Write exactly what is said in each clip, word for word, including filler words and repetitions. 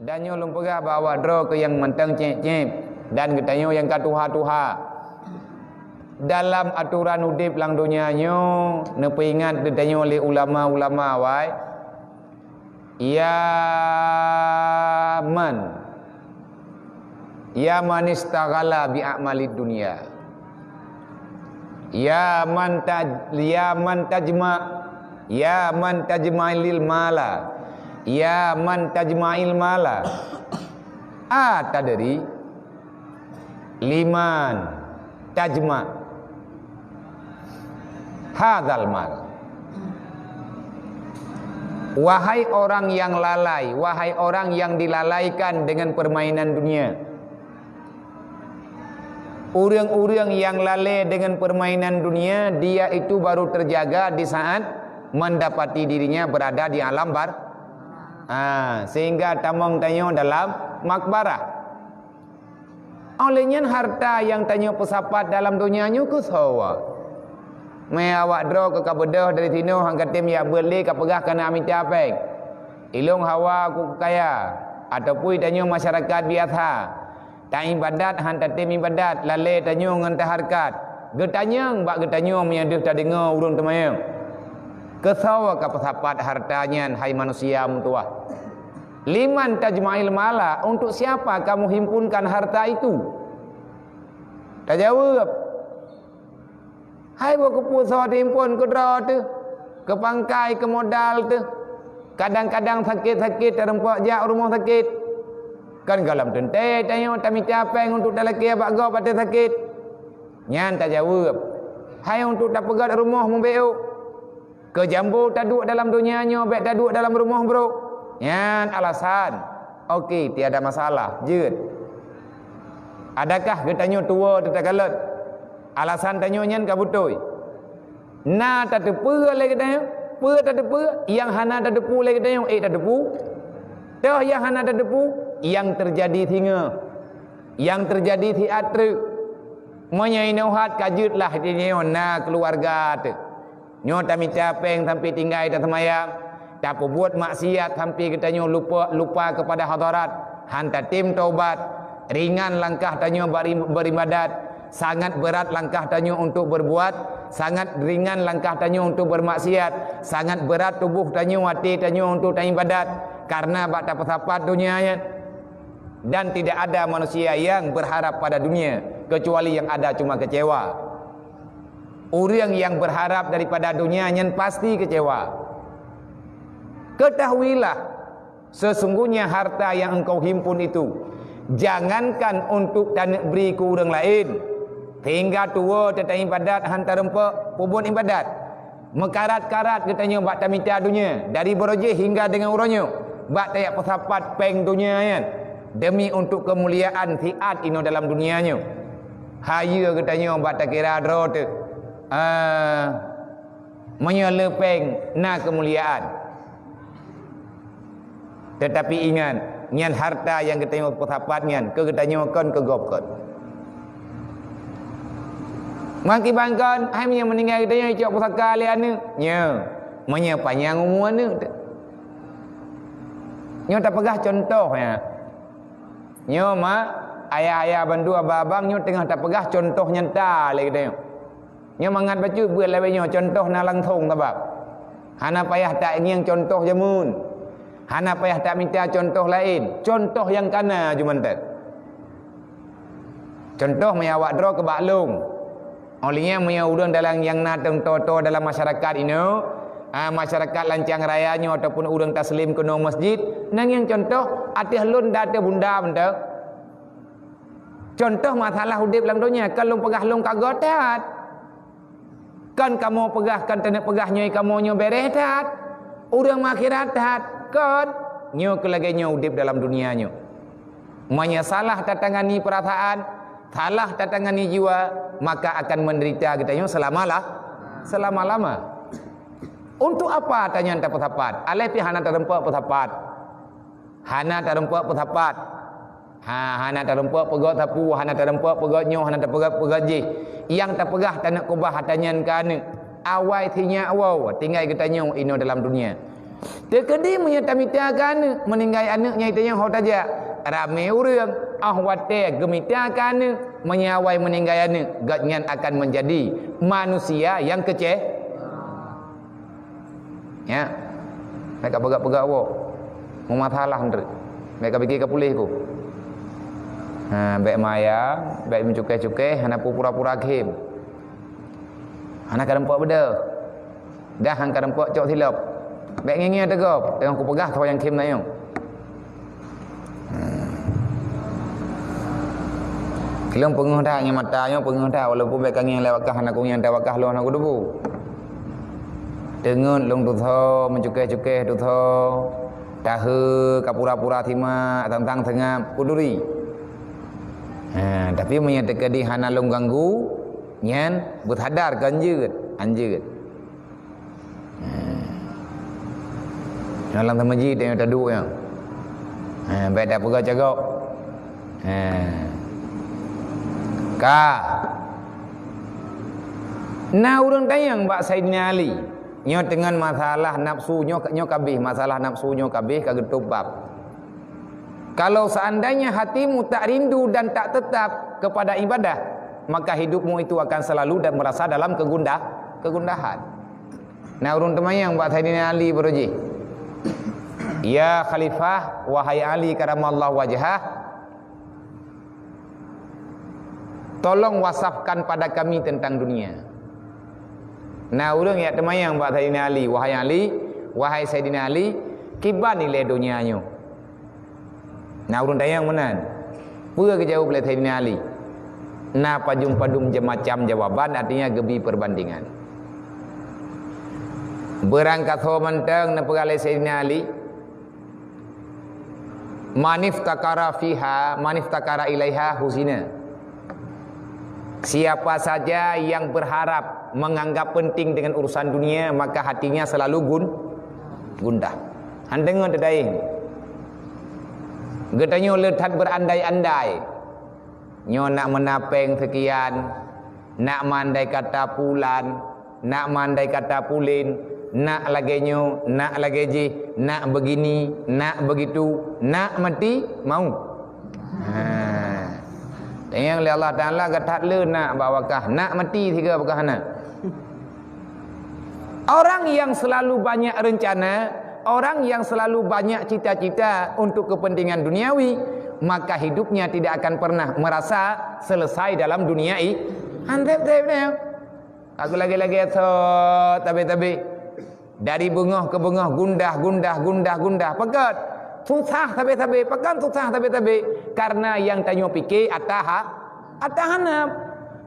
Dan nyoe lôn peugah bak awak droe keu nyang mantong cék-cék dan geutanyoe nyang ka tuha-tuha. Dalam atoran udeb lam donya nyoe, neupeuingat geutanyoe lé ulama-ulama awai, "Ya man, ya man istaghala bi a'malid dunya. Ya man taj-, ya man tajma, ya man tajma'il mala. Ya man tajma'il mala. A tadri liman tajma hadzal mal." Wahai orang yang lalai, wahai orang yang dilalaikan dengan permainan dunia. Ureuëng-ureuëng yang lalai dengan permainan dunia, dia itu baru terjaga di saat mendapati dirinya berada di alam bar-, ha, sehingga tamong tanyoe dalam makbarah. Óh lheueh nyan harta nyang tanyoe peusapat dalam donya nyoe keu soe? Mé awak droe keu ka beudôh dari sinoe han ka tem jak beuet lé ka peugah kana mita péng. Ilong hawa ku kaya, ataupun tanyoe masyarakat biasa. Ta ibadat han tatem ibadat, lalé tanyoe ngon tahareukat. Geutanyong bak geutanyoe meunyoe deuh tadeungoe ureuëng teumanyong, "Keu soe ka peusapat harta nyan, hai manusia meutuwah? Liman tajma'il mala, untuk siapa kamu himpunkan harta itu?" Tajaweueb, "Hai boh keupeue soe teuimpon keu droe teuh, keu pangkai, keu modal teuh. Kadang-kadang sakét-sakét tareumpok jak u rumoh sakét. Kan gohlom teuntée tanyoe tamita péng untuk talakée bak gob watée sakét." Nyan tajaweueb, "Hai untuk tapeugét rumoh mubeuôk. Keu jambo taduek dalam donya nyoe bék taduek dalam rumoh brôk." Nyan alasan. Oke, tiada masalah, jeuet. Adakah geutanyoe tuwoe teuh takalon? Alasan tanyoe nyan ka beutôi. Na tateupeue lé geutanyoe? Peue tateupeue? Nyang hana tateupeue lé geutanyoe, ék tateupeue? Toh nyang hana tateupeue, nyang teujadi singoh, nyang teujadi siat treuk. Meunyoe inoe hat ka jeuet lah di nyoe na keuluwarga teuh. Nyoe tamita péng sampai tinggai taseumayang, tapeubuet maksiat sampai geutanyoe lupa, lupa kepada hadarat, han tatem taubat, ringan langkah tanyoe bari-, beribadat, sangat berat langkah tanyoe untuk berbuat, sangat ringan langkah tanyoe untuk bermaksiat, sangat berat tuboh tanyoe, até tanyoe untuk taibadat, karena bak tapeusapat donya nyan. Dan tidak ada manusia yang berharap pada dunia, kecuali yang ada cuma kecewa. Ureuëng nyang berharap daripada dunia nyan pasti kecewa. Ketahuilah, sesungguhnya harta yang engkau himpun itu, jangankan untuk taneuk bri keu ureuëng laén, sehingga tuwoe teuh taibadat han tareumpok peubuet ibadat. Meukarat-karat geutanyoe bak tamita dunia, dari barô jih hingga deungon uroe nyoe, bak tajak peusapat péng dunia nyan, demi untuk keumuliaan siat inoe dalam dunia nyoe. Hayeue geutanyoe bak takira droe teuh, ah, meunyoe le péng na keumuliaan. Teutapi ingat, nyan harta nyang geutanyoe peusapat nyan keu geutanyoe kon keu gob kon. Meuakibat kon, hai meunyoe meuninggai geutanyoe icok pusaka lé aneuëk, nyoe, meunyoe panyang umu aneuëk teuh. Nyoe tapeugah contoh, ya. Nyoe mak, ayah-ayah bandua, abang-abang, nyoe teungoh tapeugah contoh nyata lé geutanyoe. Nyoe mangat bacut beuet lawét nyoe, contoh na langsong sabab. Hana payah tangieng contoh jameun. Hana payah tamita contoh laén. Contoh nyang kana jumeuntang. Contoh meunyoe awak droe keu bak lôn. Óh lheueh nyan meunyoe ureuëng dalam nyang na teuntô-tô dalam masyarakat inoe, ah, masyarakat Lancang Raya nyoe ataupun ureuëng taslim keunoe masjid, nangieng contoh ateueh lôn dan ateueh bunda mantong. Contoh masalah udeb lam donya, kon lôn peugah lôn ka göt that. Kon kamoe peugah, kon taneuk peugah nyoe kamoe nyoe bereh that. Ureuëng akhirat that, kon. Nyoe keu lagée nyoe udeb dalam dunia nyoe. Meunyoe salah tatangani peurasaan, salah tatangani jiwa, maka akan menderita geutanyoe selamalah, selama-lama. Untuk apa tanyan tapeusapat? Aléh pih hana tareumpok peusapat. Hana tareumpok peusapat. Ha, hana tareumpok peugét sapeue, hana tareumpok peugét nyoe, hana tareumpok peugét jih. Nyang tapeugah taneuk keubah ata nyan keu aneuëk. Awai sinyak woe, tinggai geutanyoe inoe dalam dunia. Teukeudi meunyoe tamita keu aneuk, meuninggai aneuk nyan tanyoe ho tajak. Ramé ureuëng, óh watée geumita keu aneuk, meunyoe awai meuninggai aneuk, gobnyan akan meunjadi manusia nyang keucé. Ya. Bék ka peugah-peugah woe. Meumasalah nteuk. Bék ka pike ka puléh ku. Ha, bék maya, bék meucukéh-cukéh, hana pura-pura khém. Hana ka reumpok beudôh. Dah han ka reumpok cok silop. Bék ngieng-ngieng teugop, teungoh kupeugah soe nyang khém na nyoe. Lôn peungeuh that ngon mata nyoe, peungeuh that, walaupun bék ka ngieng lé wakah, hana kungieng that wakah lôn hana kudebu. Teungeut lôn tusoe, meucukéh-cukéh tusoe, tahe ka pura-pura simak, tantang seungab kuduri. Ha, tapi meunyoe teukeudi hana lôn ganggu, nyan beusadar keu anjeut, anjeut. Nyoe lam teumeuji teuh nyoe taduek nyoe. Ha, bék tapeugah cagok. Ha. Ka. Na ureuëng tanyong bak Saidina Ali. Nyoe teungon masalah nafsu nyoe, nyoe kabeh, masalah nafsu nyoe kabeh ka geutôb bab. Kalau seandainya hatimu tak rindu dan tak tetap kepada ibadah, maka hidupmu itu akan selalu dan merasa dalam kegundah-, kegundahan. Na ureuëng teumanyong bak Saidina Ali baroe jih, "Ya Khalifah, wahai Ali karamallahu wajhah, tolong wasafkan pada kami tentang dunia." Na ureuëng jak teumanyong bak Saidina Ali, "Wahai Ali, wahai Saidina Ali, kiban ilée donya nyoe?" Na ureuëng tanyong meunan. Peue geujaweueb lé Saidina Ali? Na padum-padum macam jawaban, artinya geubi perbandingan. Beurangkasoe mantong neupeugah lé Saidina Ali, "Maniftakara fiha, maniftakara ilaiha huzina." Siapa saja yang berharap, menganggap penting dengan urusan dunia, maka hatinya selalu gun-, gundah. Han deungoe teudaeng. Geutanyoe le that berandai-andai. Nyoe nak meunan péng seukian, nak mandai kata pulan, nak mandai kata pulen, nak lagée nyoe, nak lagée jih, nak begini, nak begitu, nak mati mau. Ha. Tanyong lé Allah Taala, "Gata le nak bak wakah, nak mati sigoe bak hana?" Orang yang selalu banyak rencana, orang yang selalu banyak cita-cita untuk kepentingan duniawi, maka hidupnya tidak akan pernah merasa selesai dalam dunia i-, han teb-teb nyoe. Aku lagée-lagée sot tabe-tabe. Dari beungoh ke beungoh, gundah, gundah, gundah, gundah. Pakon susah tabe-tabe, pakon susah tabe-tabe. Karena nyang tanyoe pike ata ha-, ata hana.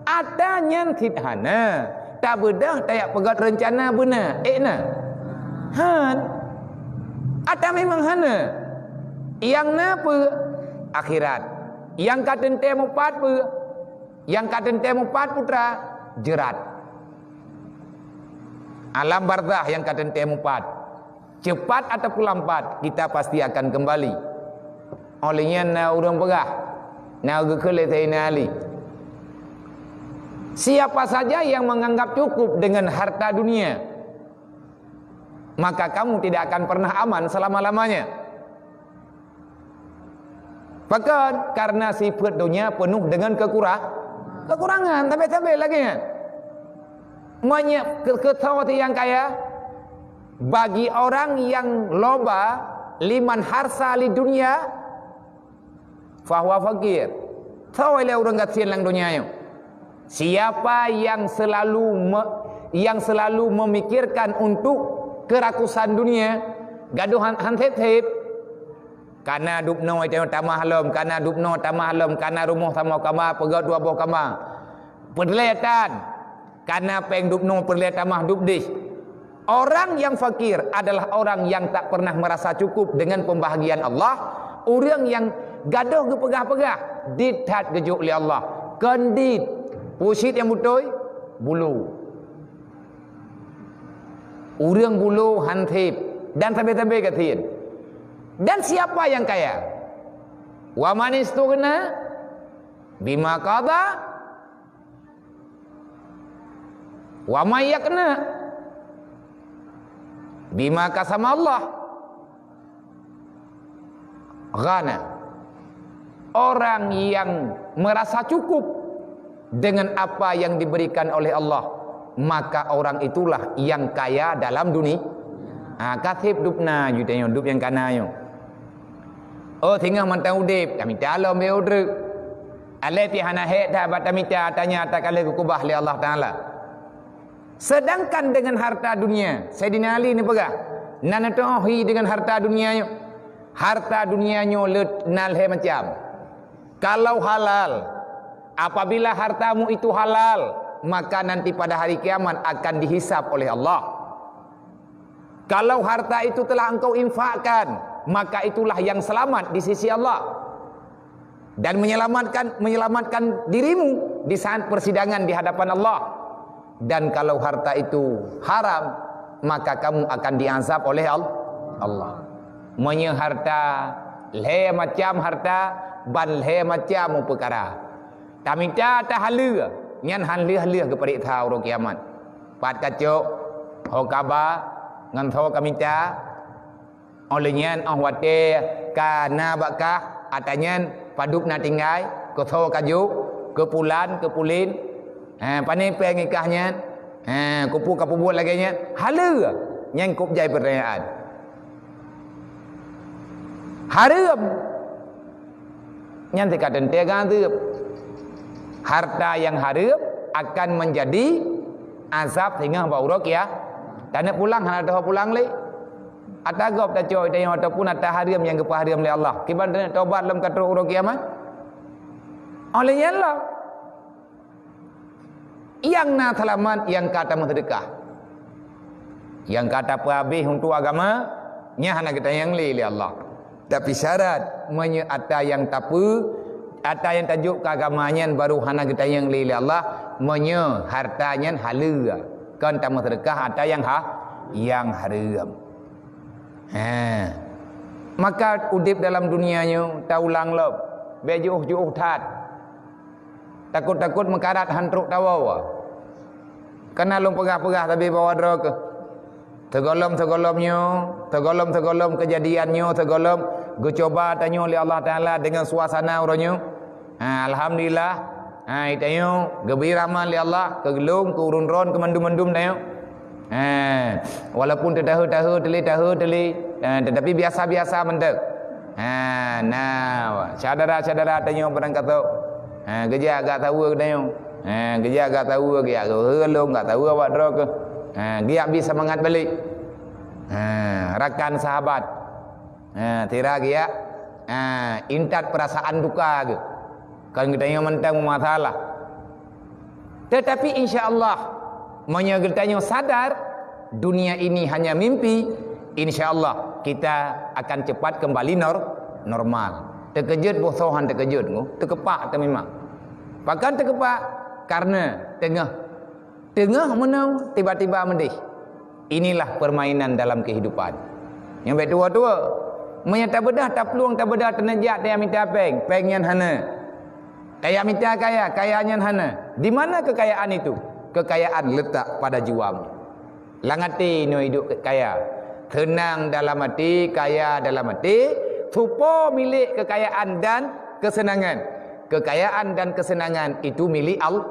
Ata nyan cit hana. Tabeudôh tajak peugét reuncana beuna. Ék na? Han. Ata memang hana. Nyang na peue? Akhirat. Nyang ka teuntée mupat peue? Nyang ka teuntée mupat putra, jeurat. Alam barzakh nyang ka teuntée mupat. Cepat ataupun lambat, kita pasti akan kembali. Óh lheueh nyan na ureuëng peugah, na geukheun lé Saidina Ali, "Siapa saja yang menganggap cukup dengan harta dunia, maka kamu tidak akan pernah aman selama-lamanya." Pakon? Karena sifeuet donya peunoh deungon keukura-, keukurangan. Sabe-sabe lagée nyan. Meunyoe keu-, keu soe nyang kaya, bagi orang yang loba liman harsa lid dunya, fahuwa fakir. Soe lé ureuëng gasien lam donya nyoe? Siapa yang selalu me-, yang selalu memikirkan untuk kerakusan dunia, gadôh han, han sép-sép, kana dubnoe tamah lom, kana dubnoe tamah lom, kana rumoh saboh kama, peugét dua boh kama. Peureulée tan, kana péng dubnoe peureulée tamah dubdeh. Orang yang fakir adalah orang yang tak pernah merasa cukup dengan pembahagian Allah. Ureuëng nyang gadôh geupeugah-peugah, dit that geujok lé Allah. Kon dit, pusit nyang beutôi, bulo. Ureuëng bulo han sép dan sabe-sabe gasien. Dan siapa yang kaya? Wa man istughna bima qadha wa man yaqna. Bima qasama Allah ghana. Orang yang merasa cukup dengan apa yang diberikan oleh Allah, maka orang itulah yang kaya dalam dunia. Ha, ka seb dub na, ju tanyoe dub nyang kana nyoe. Oh, singoh mantong udeb, tamita lom beu treuk. Alah pih hana hék that bak tamita, tanya takaleh geukeubah lé Allah Taala. Sedangkan dengan harta dunia, Saidina Ali neupeugah, na neuteu'oh hi dengan harta dunia nyoe. Harta dunia nyoe le-, na lhée macam. Kalau halal, apabila hartamu itu halal, maka nanti pada hari kiamat akan dihisab oleh Allah. Kalau harta itu telah engkau infakkan, maka itulah yang selamat di sisi Allah. Dan menyelamatkan, menyelamatkan dirimu di saat persidangan di hadapan Allah. Dan kalau harta itu haram, maka kamu akan diazab oleh Al-, Allah. Meunyoe harta, lhée macam harta, ban lhée macam peukara. Tamita tahaleue, nyan han lheueh-lheueh geupareksa uroe kiamat. Pat kacok, ho kaba, ngon soe kamita, óh lheueh nyan óh watée ka na bak kah, ata nyan padub na tinggai, keu soe kajok, keu pulan, keu pulen, ha, pane péng ikah nyan, ha, keupeue kapeubuet lagée nyan, haleue, nyan kôb jai peutanyaan. Hareuem. Nyan teuka teuntée geuazeueb. Harta nyang hareuem akan meunjadi azab singoh bak uroe kia-, taneuk pulang hana teuho pulang lé. Ata gob tacok tanyoe ataupun ata hareuem nyang geupeuhareuem lé Allah. Kiban taneuk tobat lom ka trok uroe kiamat. Óh lheueh nyan lom. Nyang na seulamat nyang ka tameuseudeukah. Nyang ka tapeuhabéh untuk agama, nyan hana geutanyong lé, lé Allah. Tapi syarat, meunyoe ata nyang tapeu-, ata nyang tajok keu agama nyan baru hana geutanyong lé, lé Allah, meunyoe harta nyan haleue, kon tameuseudeukah ata nyang ha-, nyang hareuem. Ha. Maka udeb dalam dunia nyoe taulang lom, bék jiôh-jiôh that. Takot-takot meukarat han trok tawoe. Kana lôn peugah-peugah sabe bak droe keuh. Sigohlom-sigohlom nyoe, sigohlom-sigohlom keujadian nyoe, sigohlom geucuba tanyoe lé Allah Taala deungon suasana uroe nyoe. Ha, alhamdulillah. Ha, tanyoe geubri rahmat lé Allah keu lôn, keu ureuëng droen, keu mandum-mandum tanyoe. Ha, walaupun teutahe-tahe, teulé tahe, teulé, ha, tetapi biasa-biasa mantong. Ha, nah, syedara-syedara tanyoe barangkasoe. Ha, geujak gak tawa tanyoe. Ha, geujak gak tawa, geujak geuheueh lôn, gak tawa bak droe keuh. Ha, geujak bi seumangat balek. Ha, rakan sahabat. Ha, sira geujak, ha, intat peurasaan duka geuh. Kon geutanyoe mantong meumasalah. Tetapi insya Allah, meunyoe geutanyoe sadar dunia ini hanya mimpi, insya Allah kita akan cepat kembali nor-, normal. Teukeujot boh soe han teukeujot, teukepak teumimang. Pakon teukepak? Karena teungoh, teungoh meunoe tiba-tiba meudeh. Inilah permainan dalam kehidupan. Nyang bék tuwo-tuwo. Meunyoe tabeudah taplueng, tabeudah teuneujak, tajak mita péng, péng nyan hana. Tajak mita kaya, kaya nyan hana. Di mana kekayaan itu? Kekayaan letak pada jiwamu. Lam até nyoe hidup kaya. Seunang dalam até, kaya dalam até, supo milék kekayaan dan kesenangan. Kekayaan dan kesenangan itu milik Al-,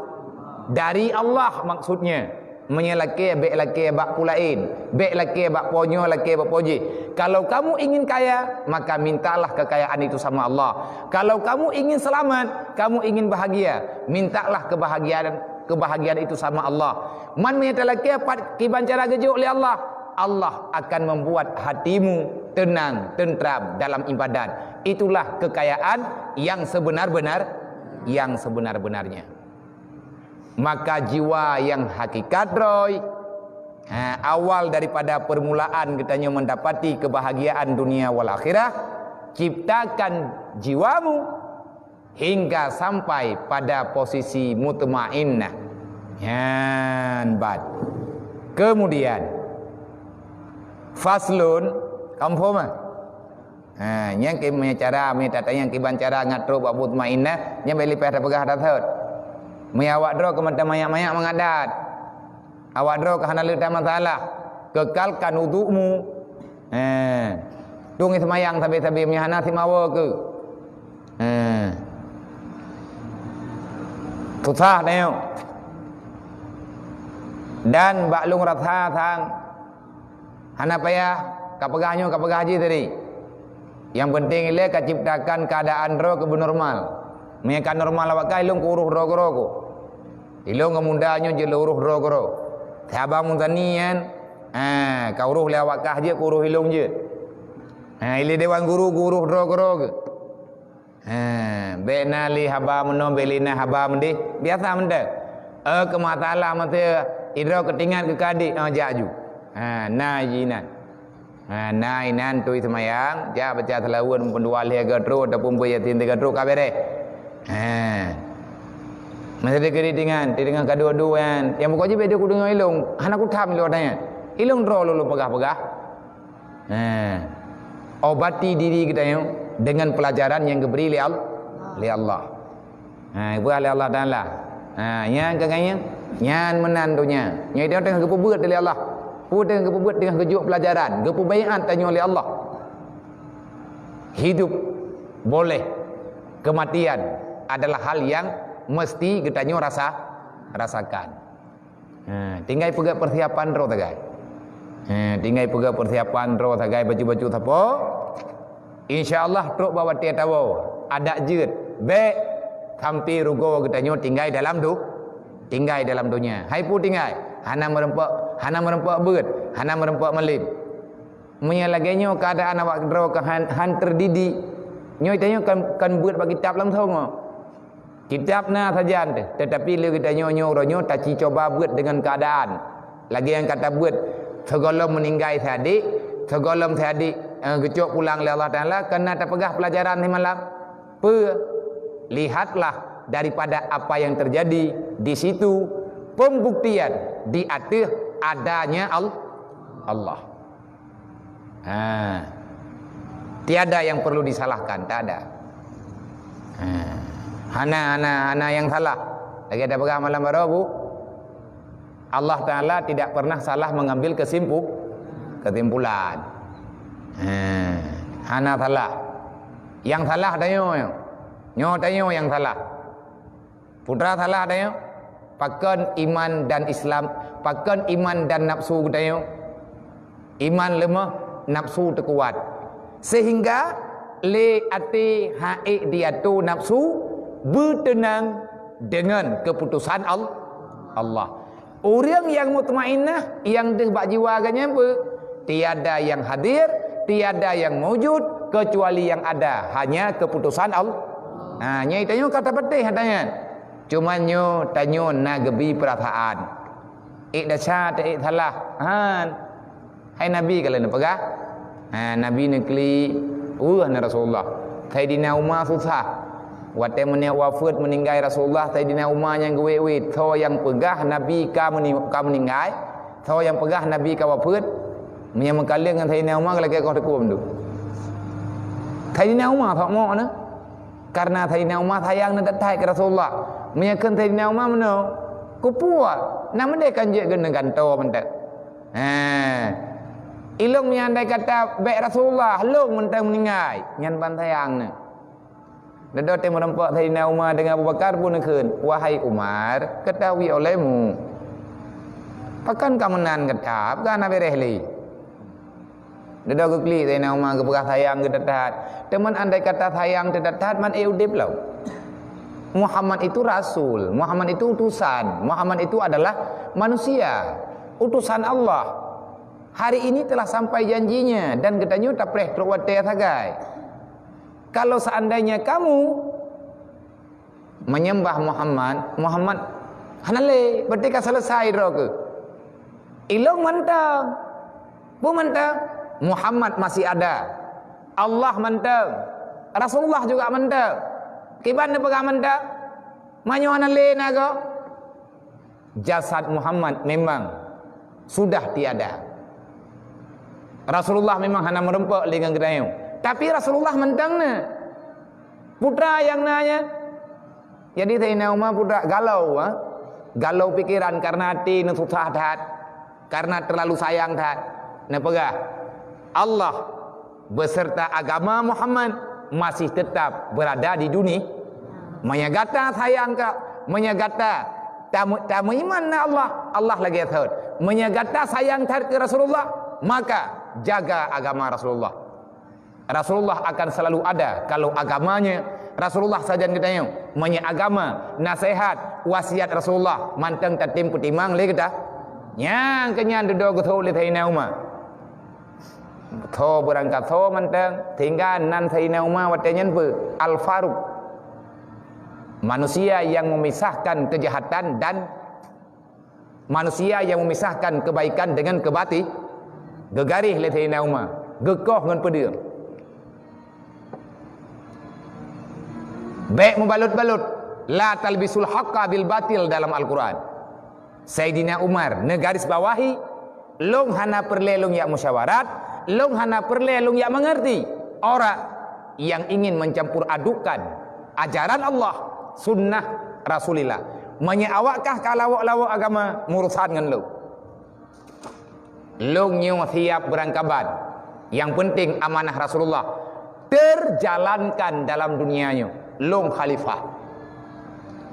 dari Allah maksudnya. Meunyoe lakée, bék lakée bak peue laén, bék lakée bak po nyoe, lakée bak po jih. Kalau kamu ingin kaya, maka mintalah kekayaan itu sama Allah. Kalau kamu ingin selamat, kamu ingin bahagia, mintalah kebahagiaan, kebahagiaan itu sama Allah. Man meunyoe talakée pat kiban cara geujok lé Allah, Allah akan membuat hatimu tenang, tentram dalam ibadat. Itulah kekayaan yang sebenar-benar, yang sebenar-benarnya. Maka jiwa yang hakikat droe, ha, awal daripada permulaan geutanyoe mendapati kebahagiaan dunia wal akhirah, ciptakan jiwamu hingga sampai pada posisi mutmainnah. Nyan bat. Kemudian, faslun, kamu faham? Ha, nyang keu meunyoe cara, meunyoe tatanyong kiban cara ngat trok bak mutmainnah, nyan bék leupah tapeugah that thot. Meunyoe awak droe keu mantong manyak-manyak mangat that. Awak droe keu hana le that masalah. Kekalkan wudukmu. Eh. Tueng seumayang sabe-sabe, meunyo hana simawa keu. Eh. Susah tanyoe. Dan bak lôn rasa sang, hana payah kapeugah nyoe, kapeugah jih tadi. Nyang penting ilée kaciptakan keuadaan droe keu beunormal. Meunyo ka normal awak kah, ilôn keu uroh droe keudroe keu. Ilôn ngon muda nyoe jeuet lôn uroh droe keudroe. Saban meuntani nyan, ha, ka uroh lé awak kah jeuet, keu uroh ilôn jeuet. Ha, ilée dewan guru keu uroh droe keudroe keu. Ha, bék na lé haba meunoe, bék lé na haba meudeh. Biasa mantong. Eh, keu masalah masa idroe keutingat keu kadek, oh, jak ju. Ha, na jinan. Ha, na inan tui seumayang, jak baca seulaweuet, meupeudua lhée goe trok ataupun beuet Yasin tiga trok ka beres. Ha. Masa dia kiri dengan, dia dengan kadua-dua kan. Yang pokok je beda ku dengar ilong, hana ku tham ilong tanya. Ilong droe lolo peugah-peugah. Ha. Obati diri kita nyoe dengan pelajaran yang diberi oleh Al-, oleh Allah. Ha, ibuah lé Allah Taala. Ha, nyan ka nyan, nyan meunan donya. Nyoe teungoh geupeubuet lé Allah. Peue teungoh geupeubuet, teungoh geujok pelajaran, geupeubaiat tanyoe lé Allah. Hidup boleh, kematian adalah hal yang mesti geutanyoe rasa, rasakan. Ha, tinggai peugah persiapan droe sagai. Ha, tinggai peugah persiapan droe sagai, bacut-bacut sapo. Insya Allah trok bak watée tawoe, adak jeuet, bék sampai rugoe geutanyoe tinggai dalam do-, tinggai dalam donya. Hai peue tinggai, hana meureumpok, hana meureumpok beuet, hana meureumpok malem. Meunyoe lagée nyoe keuadaan awak droe keu han, han teudidik, nyoe tanyoe kan, kan beuet bak kitab langsong. Kitab na sajan teuh, teutapi lé geutanyoe nyoe uroe nyoe taci cuba beuet deungon keuadaan. Lagée nyang ka tabeuet, sigohlom meuninggai si adik, sigohlom si adik, eh, geucok pulang lé Allah Taala, keunan tapeugah peulajaran simalam. Peue? Lihatlah daripada apa yang terjadi di situ, pembuktian di ateueh adanya Al-, Allah. Ha. Tiada yang perlu disalahkan, tak ada. Ha. Hana, hana, hana yang salah. Lagée tapeugah malam baroe, Bu. Allah Taala tidak pernah salah mengambil kesimpu-, kesimpulan. Ha. Hana salah. Yang salah tanyoe. Nyoe tanyoe yang salah. Peue salah tanyoe? Pakon iman dan Islam, pakon iman dan nafsu geutanyoe? Iman leumoh, nafsu teukuat. Sehingga lé até han ék diato nafsu, beuteunang deungon keuputosan Al-, Allah. Ureuëng nyang mutmainnah, nyang deuh bak jiwa geuh nyan peue? Tiada yang hadir, tiada yang maujud, kecuali yang ada hanya keputusan Allah. Ha, nyan tanyoe ka tapatéh hata nyan. Cuma nyoe tanyoe na geubi peurasaan. Ék desya ta ék salah. Han. Hai Nabi ka lheueh neupeugah. Ha, Nabi neukli, weueh na Rasulullah. Saidina Umar susah. Watée meuniet wafeuet meuninggai Rasulullah, Saidina Umar nyang geuwét-wét. Soe nyang peugah Nabi ka meuni-, ka meuninggai? Soe nyang peugah Nabi ka wafeuet? Meunyoe meukaleng ngon Saidina Umar, lakée koh teukum tu. Saidina Umar sok mok na. Karena Saidina Umar sayang na that-that keu Rasulullah. Meunyoe kheun Saidina Umar meunoe, kupuak, na meudeh kan jeuet keuneuk gantoe mantong. Heh. Ilong meunyoe andai kata bék Rasulullah, lôn mantong meuninggai, nyan ban sayang na. Dudoe teumeureumpok Saidina Umar deungon Abu Bakar pun neukheun, "Wahai Umar, ketahui olehmu, pakon ka meunan gata, ka hana beres lé." Dudoe geuklik Saidina Umar geupeugah sayang geuh that-that. Teuma andai kata sayang that-that, man ék udeb lom. Muhammad itu rasul, Muhammad itu utusan, Muhammad itu adalah manusia, utusan Allah. Hari ini telah sampai janjinya dan geutanyoe tapreh trok watée sagai. Kalau seandainya kamu menyembah Muhammad, Muhammad hana lé, berarti ka selesai droe keuh. Ilong mantong. Peue mantong? Muhammad masih ada. Allah mantong. Rasulullah juga mantong. Kiban neupeugah mantong? Meunyoe hana lé na goe. Jasad Muhammad memang sudah tiada. Rasulullah memang hana meureumpok lé ngon geutanyoe. Tapi Rasulullah mantong na. Putra nyang na nyan. Jadi Saidina Umar putra galau, ha? Galau pikiran karena até neususah that. Karena terlalu sayang that, neupeugah, Allah beserta agama Muhammad masih tetap berada di dunia. Meunyoe gata sayang ka, meunyoe gata tam-, tameuiman na Allah, Allah lagée thot. Meunyoe gata sayang that keu Rasulullah, maka jaga agama Rasulullah. Rasulullah akan selalu ada kalau agamanya Rasulullah sajan geutanyoe. Meunyoe agama, nasihat, wasiat Rasulullah mantong tatem peutimang lé gata. Nyang keunyan dudoe geutho lé Saidina Umar. Tho beurangkat tho mantong, sehingga nan Saidina Umar watée nyan peue? Al-Faruq. Manusia yang memisahkan kejahatan dan manusia yang memisahkan kebaikan dengan kebati-, geugaréh lé Saidina Umar, geukoh ngon peudeueng. Bék mubalot-balot, "La talbisul haqqa bil batil" dalam Al-Quran. Saidina Umar neugaris bawahi, lôn hana peureulée lôn jak musyawarat, lôn hana peureulée lôn jak mengerti orang yang ingin mencampur adukkan ajaran Allah, sunnah Rasulillah. Meunyoe awak kah ka lawok-lawok agama, meurusan ngon lôn. Lôn nyoe siap beurangkaban. Nyang penting amanah Rasulullah terjalankan dalam dunia nyoe. Lôn khalifah.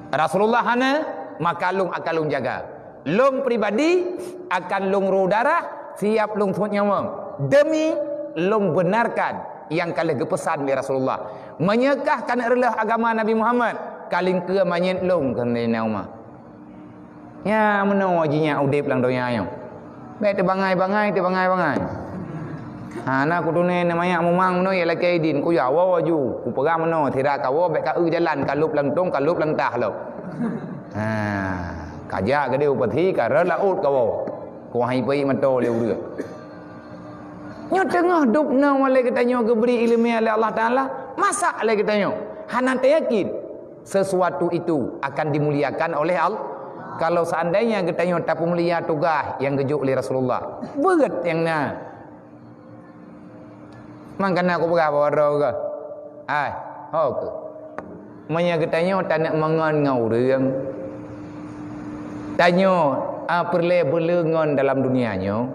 Rasulullah hana, maka lôn akan lôn jaga. Lôn pribadi akan lôn ru darah, siap lôn seuôt nyawöng demi lôn benarkan nyang ka lheueh geupeusan lé Rasulullah. Meunyoe kah ka neuk reuloh agama Nabi Muhammad, ka lingkeue manyét lôn keu Saidina Umar. Nyan meunoe jihnyan udeb lam donya nyoe. Bék teubangai-bangai, teubangai-bangai. Hana kutuné neumanyak mumang meunoe, ya lakée idin, kuya woe ju. Kupeugah meunoe, sira kawoe bék ka eu jalan, ka lôb lam tông, ka lôb lam tah lom. Ha, kajak geude upeuthi, ka rot laôt kawoe. Kuhai peuék meuto lé ureuëng. Nyoe teungoh dubnoe lé geutanyoe geubri iéleumé lé Allah Taala, masak lé geutanyoe. Hana tayakin sesuatu itu akan dimuliakan oleh Allah. Kalau seandainya geutanyoe tapeumulia tugaih nyang geujok lé Rasulullah, beuet nyang na. Mangkana kupeugah bak droe geuh, hai, ho keuh. Meunyoe geutanyoe taneuk meungon ngon ureuëng, tanyoe, a, peureulée beuleungon dalam dunia nyoe,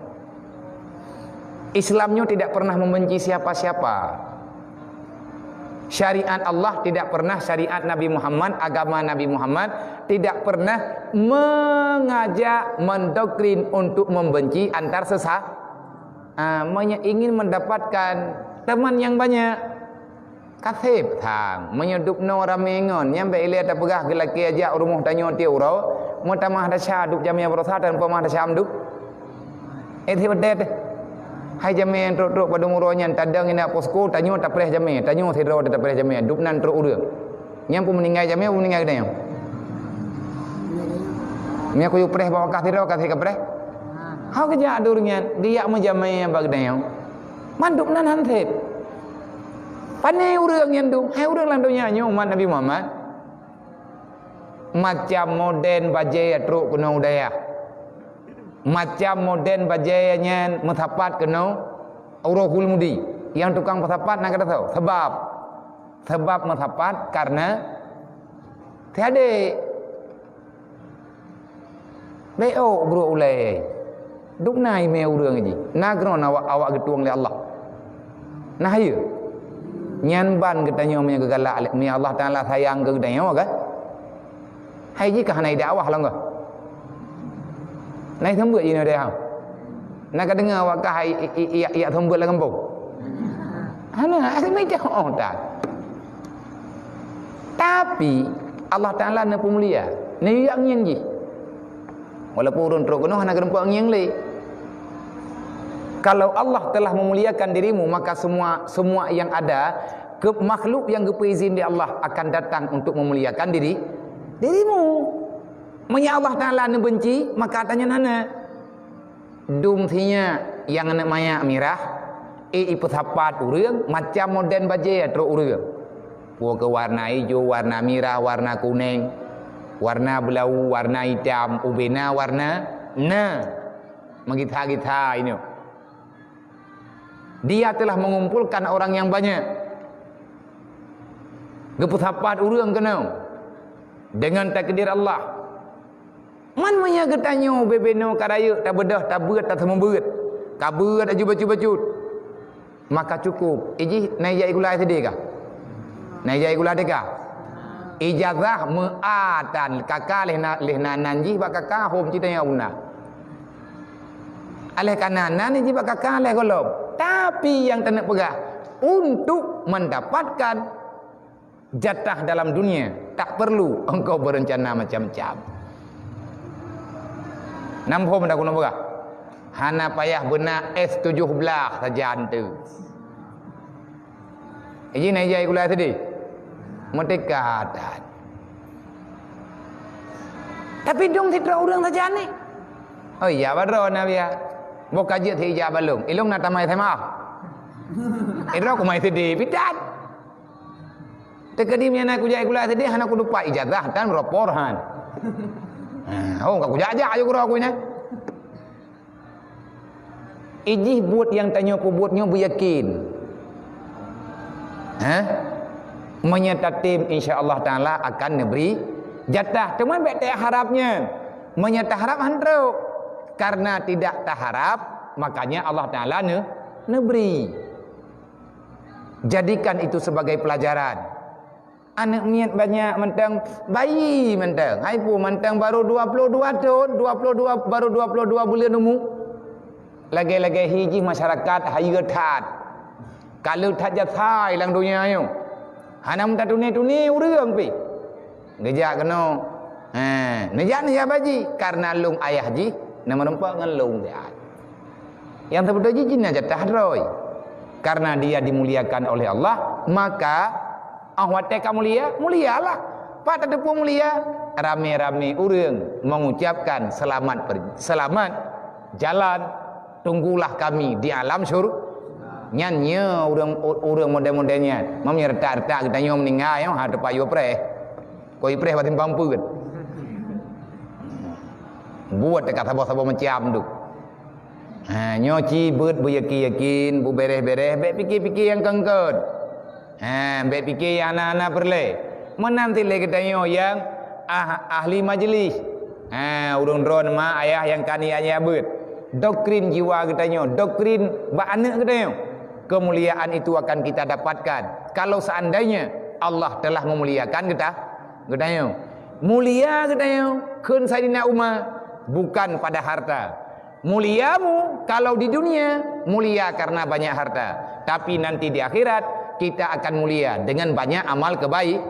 Islam nyoe tidak pernah membenci siapa-siapa. Syariat Allah tidak pernah, syariat Nabi Muhammad, agama Nabi Muhammad tidak pernah mengajak, mendoktrin untuk membenci antar sesa-, ah, meunyoe ingin mendapatkan teman yang banyak, kaseb thang. Meunyoe dubnoe ramé ngon, nyan bék ilée tapeugah geulakée jak u rumoh tanyoe tieb uroe, meutamah desya dub jamé baroesa tanpa mah desya meuduek. Eh, teuh beutôi teuh. Hai jamé trok-trok padum uroe nyan tadong inak posko, tanyoe tapreh jamé, tanyoe sidroe tapreh jamé, dubnan trok ureuëng. Nyan peue meuninggai jamé, peue meuninggai geutanyoe? Meunyoe kuyue preh bak wakah sidroe, ka sidroe kapreh. Hana geujak dum nyan, geujak meujamé bak geutanyoe. Man dubnan han seb. Pané ureuëng nyan dum, hai ureuëng lam donya nyoe umat Nabi Muhammad. Macam modern bajée trok keunoe u dayah. Macam modern bajée nyan meusapat keunoe uroe Hulmudi. Nyang tukang peusapat na gata soe? Sabab. Sabab meusapat karena tiadék. Bék ôk brok ulée. Dubna imé ureuëng jih. Na keunoe awak, awak geutueng lé Allah. Nah, iya. Nyan ban geutanyoe meunyoe geugalak lé, meunyoe Allah Taala sayang keu geutanyoe kan? Hai jih ka hana dakwah lom kah? Na seumeubeuet jinoe deh ha? Na ka deungoe awak kah i, i, i, yak, yak seumeubeuet lam gampông? Hana, asai meujak oh tak. Tapi Allah Taala neupeumulia, neuyue ngieng jih. Walaupun ureuëng trok keunoe hana geureumpok ngieng lé. Kalau Allah telah memuliakan dirimu, maka semua, semua yang ada, ke makhluk yang geupeuizin di Allah akan datang untuk memuliakan diri, dirimu. Meunyoe Allah Taala neubenci, maka tanyoe hana. Dum sinyak nyang aneuk manyak mirah, ék ipeusapat ureuëng macam modern bajée trok ureuëng. Peue keu warna ijo, warna mirah, warna kuneng, warna beulau, warna itam, ubena warna na meugitha-githa inoe. Dia telah mengumpulkan orang yang banyak. Geupeusapat ureuëng keunoe dengan takdir Allah. Man meunyoe geutanyoe ubé-bé noe ka rayeuk, tabeudoh, tabeuet, taseumeubeuet, ka beuet aju bacut-bacut, maka cukup. Ijih na ijak gula sideh kah? Na ijak gula teuka? Ijazah meu'ah tan kaka leh na, leh na nan jih bak kaka hom cit tanyoe guna. Aleh kana nan jih bak kaka leh gohlom. Tapi nyang taneuk peugah, untuk mendapatkan jatah dalam dunia, tak perlu engkau berencana macam-macam. Nam phom dah guna peugah. Hana payah beuna S tujuh belas saja hantu. Ijih na ijak gula sideh. Meuteuka that. Tapi dong sidroe ureueng saja ni. Oh iya, ba droe na biya. Boh ka jeuet si ijak balong. Ilong na tamai S M A. Idroe kumai sideh pitan. Teukeudi meunyo na kujak gula sideh hana kudupat ijazah dan rapor han. Ha, oh, ka kujak-jak aju keudroe ku nyan. Ijih buet nyang tanyoe peubuet nyoe beuyakin. Hah? Meunyoe tatem, insya Allah Taala akan neubri jatah. Teuma bék taharab nyan. Meunyoe taharab han trok. Karena tidak taharab, makanya Allah Taala ne-, neubri. Jadikan itu sebagai pelajaran. Aneuk miet banyak mantong, bayi mantong. Hai pu mantong baru dua puluh dua thon, dua puluh dua, baru dua puluh dua buleuen umu. Lagée-lagée hi jih masyarakat hayeue that. Ka le that jasai lam donya nyoe. Hana meutatuni-tuni ureueng pih. Geujak keunoe. Ha, neujak, neujak baji karena lôn ayah jih na meurumpok ngon lôn siat. Nyang sibeutôi jih, jih na jatah droe. Karena dia dimuliakan oleh Allah, maka 'oh watée ka mulia, mulialah. Pat tateupeue mulia? Ramé-ramé ureueng mengucapkan selamat per-, selamat jalan, tunggulah kami di alam syur-, nyan nyoe ureueng, ureueng model-model nyan. Meunyoe retak-retak geutanyoe meuninggai, ha, teupayoe preh. Koi preh bak simpang peuet. Buet teuka saboh-saboh macam tu. Ha, nyoe ci beuet beuyakin-yakin, beuberéh-beréh, bék pike-pike nyang kengkot. Ha, bék pike nyang hana-hana peureulée. Meunan cit lé geutanyoe nyang ah-, ahli majlis. Ha, ureueng droe ma ayah nyang ka niat-niat beuet. Doktrin jiwa geutanyoe, doktrin bak aneuk geutanyoe. Kemuliaan itu akan kita dapatkan kalau seandainya Allah telah memuliakan geuta-, geutanyoe. Mulia geutanyoe, kheun Saidina Umar, bukan pada harta. Muliamu kalau di dunia, mulia karena banyak harta. Tapi nanti di akhirat, kita akan mulia dengan banyak amal kebaik.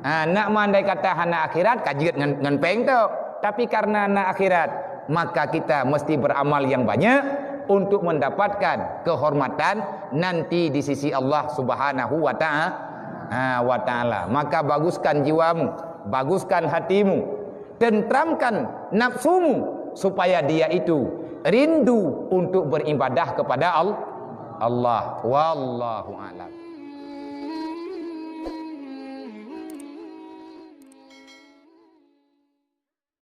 Ha, nak meundai kata hana akhirat, ka jeuet ngon, ngon péng tok. Tapi karena na akhirat, maka kita mesti beramal yang banyak untuk mendapatkan kehormatan nanti di sisi Allah Subhanahu wa ta'a-, ha, wa taala. Maka baguskan jiwamu, baguskan hatimu, tentramkan nafsumu supaya dia itu rindu untuk beribadah kepada Al-, Allah. Wallahu a'lam.